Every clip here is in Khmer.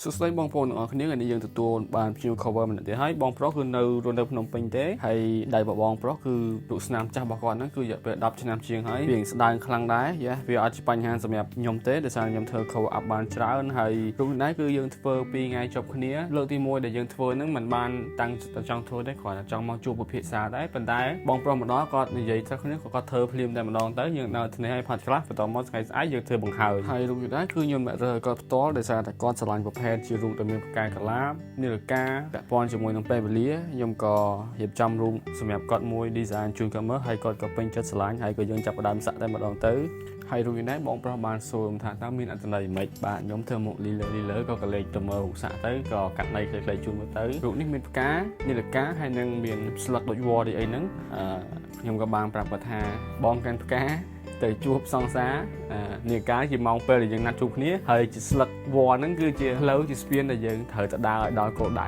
សួស្តីបងប្អូនទាំងអស់គ្នា។ថ្ងៃនេះយើងទទួលបានភ្ញៀវ cover ម្នាក់ទៀតហើយបងប្រុសគឺនៅរស់នៅភ្នំពេញទេហើយដៃបបងប្រុសគឺរូបស្នាមចាស់របស់គាត់ហ្នឹងគឺរយៈពេល10ឆ្នាំជាងហើយវាស្ដើងខ្លាំងដែរយ៉ាវាអត់ជាបញ្ហាសម្រាប់ខ្ញុំទេដោយសារខ្ញុំធ្វើ cover up បានច្រើនហើយរូបនេះដែរគឺយើងធ្វើពីរថ្ងៃជាប់គ្នា។លើកទី1ដែលយើងធ្វើហ្នឹងមិនបានតាំងចិត្តចង់ធ្វើទេគ្រាន់តែចង់មកជួបពិភាក្សាដែរប៉ុន្តែបងប្រុសម្ដងគាត់និយាយទៅគ្នាក៏គាត់ធ្វើភ្លាមតែម្ដងទៅយើងដើរធ្នេះឲ្យផាត់ខ្លះបន្តមកថ្ងៃស្អែកយើងធ្វើបង្ហើយហើយរូបនេះដែរគឺខ្ញុំអ្នករើសឲ្យគាត់ផ្ទាល់ដោយសារតែគាត់ស្រឡាញ់ប្រភេទជារូបដែលមានផ្កាកលាបនាឡិកាពាក់ព័ន្ធជាមួយនឹងពេលវេលាខ្ញុំក៏រៀបចំរូបសម្រាប់គាត់មួយ design ជូនគាត់មើលហើយគាត់ក៏ពេញចិត្តស្រឡាញ់ហើយក៏យើងចាប់ផ្ដើមសាក់តែម្ដងទៅហើយរូបនេះដែរបងប្រុសបានសួរខ្ញុំថាតើមានអត្ថន័យម៉េចបាទខ្ញុំធ្វើមុខលីលើលីលើក៏កលេចទៅមើលរូបសាក់ទៅក៏កាត់ន័យខ្លីៗជូនមើលទៅរូបនេះមានផ្កានាឡិកាហើយនឹងមានស្លឹកដូចវល្លិអីហ្នឹងអឺខ្ញុំក៏បានប្រាប់គាត់ថាបងកាន់ផ្កាទៅជួបសង្សារនាឡិកាជាម៉ោងពេលដែលយើងណាត់ជួបគ្នាហើយជាស្លឹកវល្លិហ្នឹងគឺជាផ្លូវជាស្ពានដែលយើងត្រូវទៅដើរឲ្យដល់គោលដៅ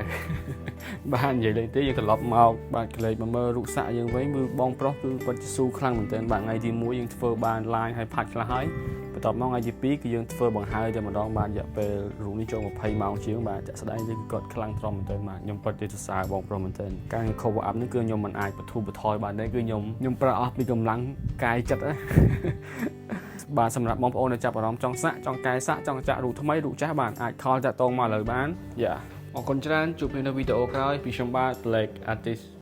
បាទនិយាយលេងទេយើងត្រឡប់មកបាទក្លេកមកមើលរូបសាក់យើងវិញគឺបងប្រុសគឺគាត់ជាស៊ូខ្លាំងមែនទែនបាទថ្ងៃទី1យើងធ្វើបាន line ហើយផាច់ខ្លះហើយបន្ទាប់មកថ្ងៃទី2គឺយើងធ្វើបង្ហើយតែម្ដងបាទរយៈពេលរូបនេះចូល20ម៉ោងជាងបាទចាក់ស្ដែងទៅគឺគាត់ខ្លាំងទ្រាំមែនទែនបាទខ្ញុំពិតជាសរសើរបងប្រុសមែនទែនការ cover up នេះគឺខ្ញុំមិនអាចបធូរបថយបានទេគឺខ្ញុំប្រើអស់ពីកម្លាំងកាយចិត្តណា បាទសម្រាប់បងប្អូនដែលចាប់អារម្មណ៍ចង់សាក់ចង់កែសាក់ចង់ចាក់រូបថ្មីរូបចាស់បាទអាច call តាក់ទងមកឥឡូវបានយ៉ាអរគុណច្រើនជួបគ្នានៅវីដេអូក្រោយពីខ្ញុំបាទ Black Artist។